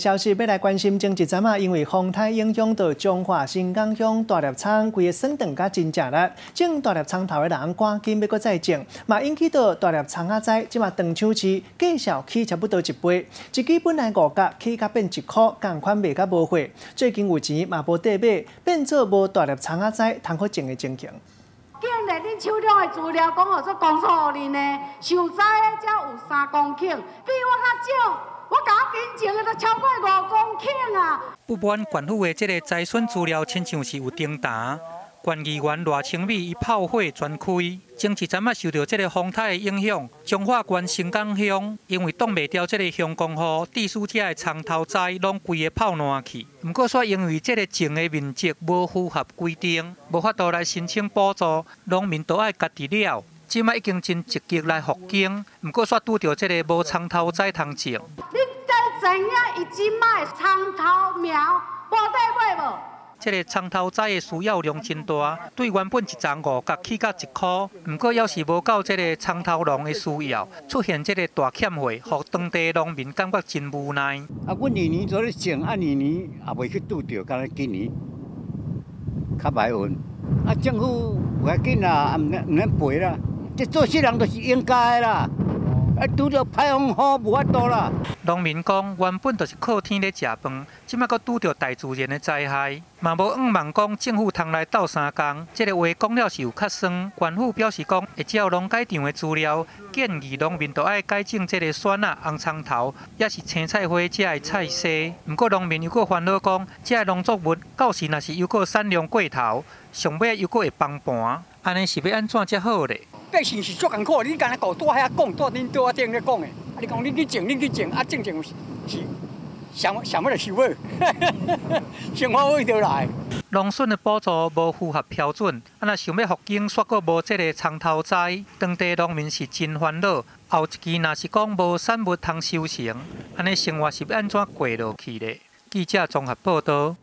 消息欲來關心，前一陣仔，因為風颱影響到彰化新港鄉大粒蔥，規个損斷甲真正力，種大粒蔥頭的人趕緊欲閣再種，嘛引起到大粒蔥仔栽，這馬當搶市價數起差不多一倍，一支本來5角起價變1箍，仝款賣甲無貨。最近有錢嘛無地買，變做無大粒蔥仔栽通好種的情形。竟然恁手中的資料講予做公所予恁的，受災的才有3公頃，比我較少。我共我種的都超過5公頃啊！不滿縣府的這个災損資料，親像是有叮噠。縣議員賴清美伊炮火全開，前一陣仔受著這个風颱的影響，彰化縣新港鄉因為擋袂牢這个熊光雨，致使遮的蔥頭栽攏規个泡爛去。毋過煞因為這个種的面積無符合規定，無法度來申請補助，農民都愛家己了。這擺已經真積極來復耕，毋過煞拄著這个無蔥頭栽通種。恁知影伊這擺蔥頭苗無得買無？這个蔥頭栽的需要量真大，對原本一叢5角起價1箍，毋過猶是無夠這个蔥頭農的需要，出現這个大欠貨，予當地農民感覺真無奈。啊，阮年年都咧種，啊年年也袂去拄著，敢若今年較歹運。啊，政府無要緊啦，毋免賠啦。這做事人就是應該啦，啊，拄著歹風雨無法度啦。農民講，原本就是靠天咧食飯，這擺閣拄著大自然的災害，嘛無向望講政府通來鬥相共。這个話講了是有較酸。縣府表示講，會照農改場的資料，建議農民著愛改種這个蒜仔、紅蔥頭，抑是青菜花這的菜薒。毋過農民猶閣煩惱講，這个農作物到時若是猶閣產量過頭，上尾猶閣會崩盤，按呢是欲按怎才好咧？百姓是足艱苦，你敢若顧拄遐講，拄恁桌仔頂咧講的，啊，你講恁去種，恁去種，啊，種種是啥啥物來收尾，生活費就來。農損的補助無符合標準，啊，若想欲復耕，煞閣無這个蔥頭栽，當地農民是真煩惱。後一期若是講無產物通收成，按呢生活是欲按怎過落去咧？記者綜合報導。